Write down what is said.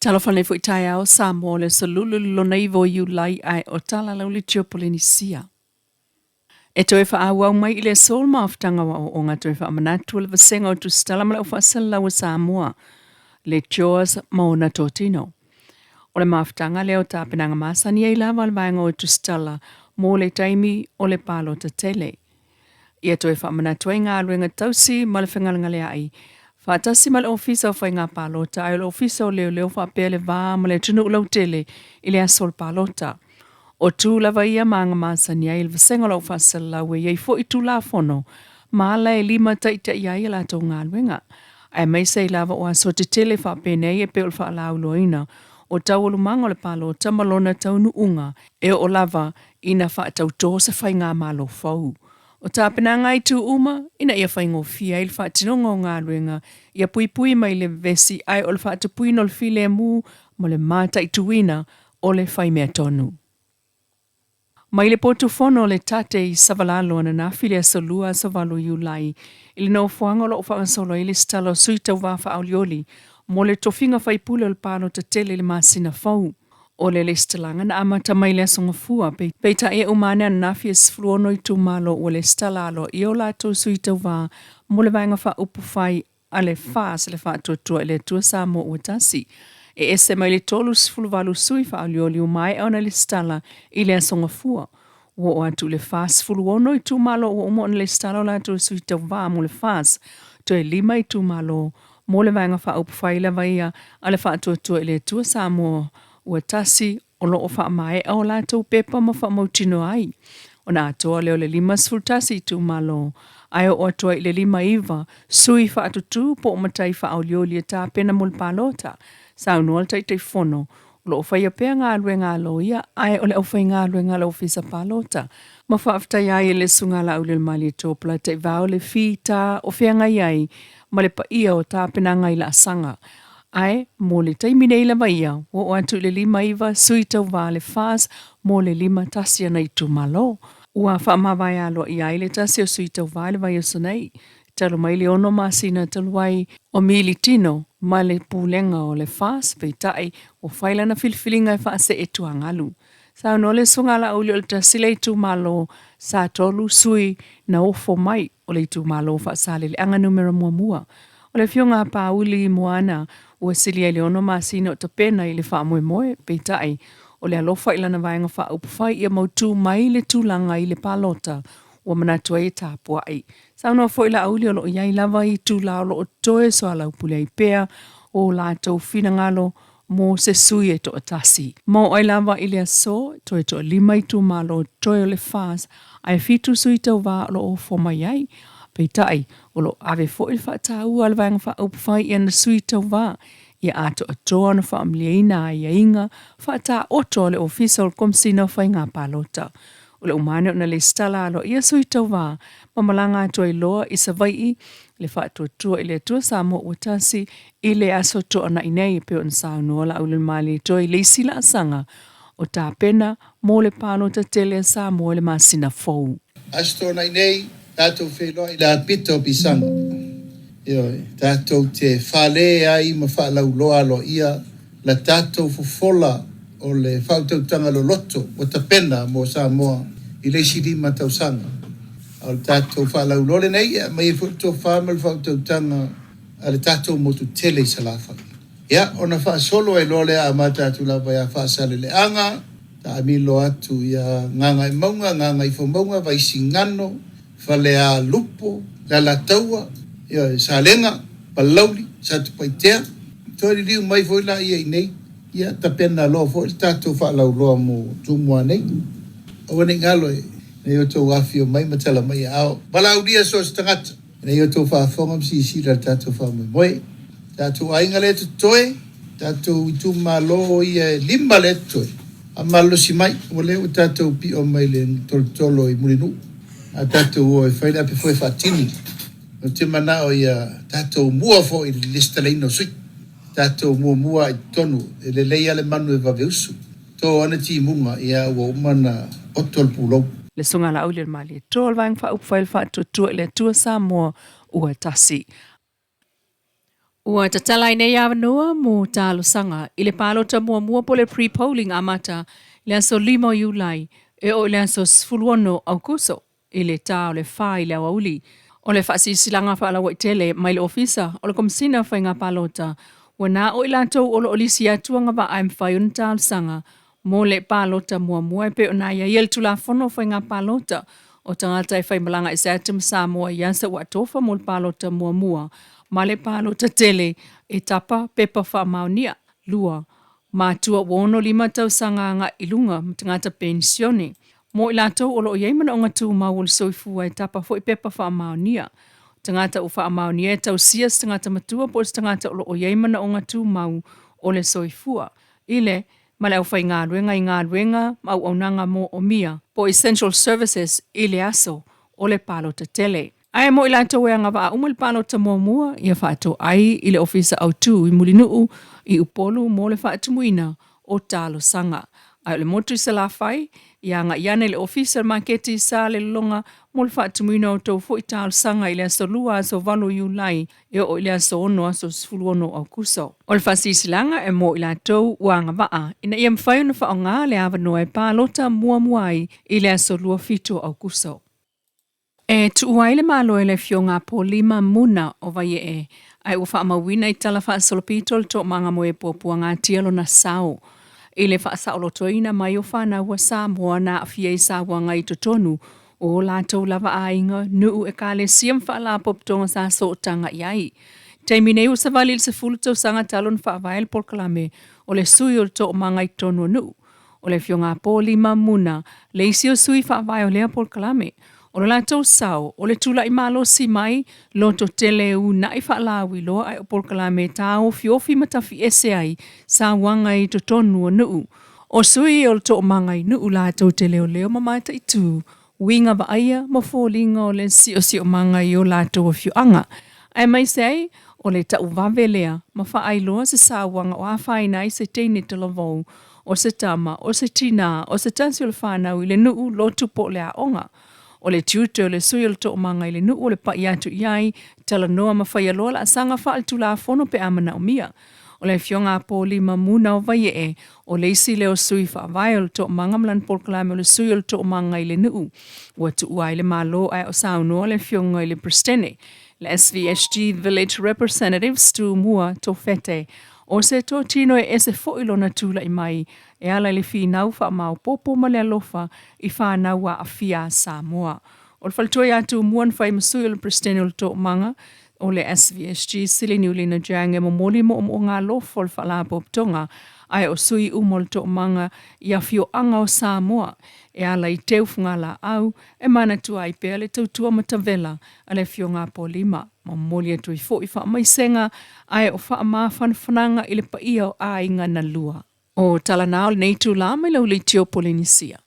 Talofa nei foi taeao Samoa o le aso Lulu le lona iva o Iulai ae o tala lau le tio Polenisia. E toe faaauau mai i le aso le mafutaga o aoaoga toe faamanatu o le vasega o Tusitala ma le Au Faasalalau a Samoa, le CHOAS ma ona totino. O le mafutaga lea o tapenaga masani ai lava a le vaega o Tusitala mo le taimi o le palota tele. Ia toe faamanatu ai galuega tausi ma le fegalegalea'i faatasi ma le Ofisa o Faiga Palota ae o le Ofisa o Leoleo faapea le va ma le atunuu lautele i le aso o le palota. O tu lava ia ma aga masani ai le vasega o lau faasalalau e i ai foi Tulafono ma ala e limataitaia ai a latou galuega, aemaise ai lava o aso tetele faapenei e pei o le faalauiloaina o taualumaga o le palota ma lona taunuuga e oo lava ina faatautō se faigamalo fou. O tapenaga ai itu uma ina ia faigofie ai le faatinoga o galuega ia puipui mai le vevesi ae o le faatupuina o le filemu ma le mataituina o le faimea tonu. Mai le potu fono o le Tate i Savalalo ananafi i le aso Lua aso 8 Iulai i le nofoaga o lo o faagasolo ai le lesitala o sui tauva faaolioli mo le tofiga faipule o le palota tele i le masina fou. O le lesitalaga na amata mai i le Aso Gafua, peitai e uma ane ananafi e 16 itumalo ua lesitala aloaia o latou sui tauva mo le Vaega Faaupufai a le FAS, le Faatuatua i le Atua Samoa Ua Tasi. E ese mai le 38 sui faaolioli ua maea ona lesitala i le Aso Gafua. Ua oo atu i le 46 itumalo ua uma ona lesitala o latou sui tauva mo le FAS, toe 5 itumalo mo le Vaega Faaupufai lava ia a le Faatuatua i le Atua Samoa Ua Tasi o lo o faamaea o latou pepa ma faamautinoa ai ona atoa lea o le 51 itumalo ae oo atu ai i le 59 sui faatutū po o matai faaolioli e tapena mo le palota, saunoa le Taitaifono. O lo o faia pea galuega a loia ae o le aufaigaluega a le Ofisa Palota ma faafetaia ai e le Susuga Laaulialemalietoa Polataivao le fita o feagai ai ma le paia o tapenaga i laasaga. Ae mo le taimi nei lava ia, ua oo atu i le 59 sui tauva a le FAS mo le 51 ana itumalo. Ua faamavae aloaia ai le tasi o sui tauva i le vaiaso nei, talu mai le ono masina talu ai o militino ma le pulega o le FAS, peitai, ua fai lana filifiliga e faasee tuagalu. Saunoa le Susuga Laauli o le tasi lea itumalo sa tolu sui na ofo mai o le itumalo Faasaleleaga numera muamua. O le Afioga a Pauli Moana ua silia i le ono masina o tapena i le faamoemoe, peitai, o le alofa i lana vaega faaupufai ia mautū mai le tulaga i le palota ua manatu ai e tapuai. Saunoa foi Laauli o lo o i ai lava itula o lo o toe soalaupule ai pea o latou finagalo mo se sui e toatasi. Ma oo ai lava i le aso, toe toalima itumalo toe o le FAS, ae fitu sui tauva o lo o ofo mai ai. Peitai, o lo o ave foi le faataua a le Vaega Faaupufai i ana sui tauva ia atoatoa ona faamalieina aiaiga faataoto a le Ofisa o le Komesina o Faiga Palota. O le uma ane ona lesitala aloaia sui tauva ma malaga atu ai loa i Savaii le Faatuatua i le Atua Samoa ua Tasi i le Aso Toonai nei, e pei ona saunoa Laaulialemalietoa i le isi laasaga o tapena mo le palota tele a Samoa i le masina fou. Aso Toonai nei, tatou feiloai i le apita o Pisaga. Ioe, tatou te fale ai ma faalauloa aloaia la tatou fofola o le faautautaga loloto ua tapena mo Samoa i le isi 5 tausaga. A o le tatou faalauloa lenei e aumai ai foi le tofa ma le faautautaga a le tatou motu tele i Salafai. Ia, ona faasolo ai loa lea amata atu lava ia Faasaleleaga, taamilo atu ia Gagaemauga, Gagaifomauga, Vaisigano, Falealupo, Alataua, ioe, Salega, Palauli, Satupaitea. Toe liliu mai foi laia i inei, ia tapena loa foi le tatou faalauloa mo Tumua nei. Aua ne i galo e nei outou afifio mai ma tala mai aao. Valaaulia so o se tagata. Ina ia outou faafofoga ma silasila i le tatou faamoemoe. Tatou aiga lea e totoe, tatou itumalo ia e lima lea e totoe, faamalolosi mai, ua lea ua tatou pio mai le tolotolo i Mulinuu, a tatou o e fai le apefoe faatini. Ou te manao ia tatou mua foi i le lesitalaina o sui. Tatou muamua i totonu, e lelei lava le manu e vave usu. To ana timuga, ia ua uma na oto le pulou. Le Susuga Laaulialemalietoa o le Vaega Faaupufai o le Faatuatua i le Atua Samoa ua Tasi. Ua tatala ai nei avanoa mo talosaga i le palota muamua po o le pre-polling amata i le aso 5 o Iulai e oo i le aso 16 Aokuso i le ta o le 4 i le aoauli. O le faasilasilaga faalauaitele mai le Ofisa o le Komesina o Faiga Palota, ua na o i latou o lo o lisi atu agavaa e mafai ona talosaga mo le palota muamua e pei ona aiaia i le Tulafono o Faiga Palota o tagata e faimalaga ese atu ma Samoa i aso ua atofa mo le palota muamua ma le palota tele e tapa pepa faamaonia. 2. Matua ua 65 tausaga agai i luga ma tagata penisione. Mo i latou o lo o i ai manaoga tumau o le soifua e tapa foi pepa faamaonia. O tagata ua faamaonia e tausia se tagata matua po o se tagata o lo o i ai manaoga tumau o le soifua i le ma le aufaigaluega i galuega ma auaunaga moomia po o essential services i le aso o le palota tele. Ae mo i latou e agavaa uma i le palota muamua, ia faatoai i le Ofisa Autu i Mulinuu i Upolu mo le faatumuina o talosaga. Ae o le motu i Salafai, ia agai ane i le Ofisa o le Maketi i Salelologa mo le faatumuina o outou foi talosaga i le aso 2 aso 8 o Iulai e oo i le aso 6 aso 16 o Aokuso. O le faasilasilaga e mo i latou ua agavaa ina ia mafai ona faaaoga le avanoa e palota muamua ai i le aso 27 o Aokuso. E tuua ai le Malo e le Afioga a Paulima Muna o Vaiee, ae ua faamauina i tala faasolopito le toomaga moe puapuagatia lona sao i le faasaolotoina mai o fanau a Samoa na aafia i sauaga i totonu o o latou lava aiga, nuu, ekalesia ma faalapotopotoga sa sootaga i ai. Taimi nei ua savali i le 10 tausaga talu ona faavae le polokalame o le Sui o le Toomaga i totonu o nuu. O le Afioga a Paulima Muna le isi o sui faavae o lea polokalame. O lo latou sao, o le tulai malosi mai, loto tele e uunai faalauiloa ae o polokalame e taofiofi ma tafiese ai sauaga i totonu o nuu. O sui o le toomaga i nuu latou te leoleo ma mataitu uiga vaaia ma foliga o le siosiomaga i o latou afioaga, aemaise ai o le tauvave lea ma faailoa se sauaga o afaina ai se teine talavou, o se tama, o se tinā, o se tasi o le fanau i le nuu, lotu po o le aoga. O le tiute o le sui o le toomaga i le nuu o le pai atu i ai, talanoa ma faia loa laasaga faaletulafono pe a manaomia. O le Afioga a Paulima Muna o Vaiee, o le isi lea o sui faavae o le toomaga ma lana polokalame o le sui o le toomaga i le nuu. Ua tuua ai le Malo ae o saunoa le Afioga i le Peresetene, le SVSG Village Representatives Tumua Tofete, o se totino e ese foi lona tulai mai e ala i le finau faamaopoopo ma le alofa i fanau aafia a Samoa. O le faletua ia Tumua na fai ma sui o le Peresetene o le Toomaga o le SVSG Sili Niulina Jiang e momoli moomooga alofa o le Faalapotopotoga ae o sui uma o le Toomaga i afioaga o Samoa e ala i teufuga-laau e manatua ai pea le tautua matavela a le Afioga a Paulima ma momoli atu ai foi faamaisega ae o faamafanafanaga i le paia o aiga na lua. O tala na o lenei itula mai lau leitio Polenisia.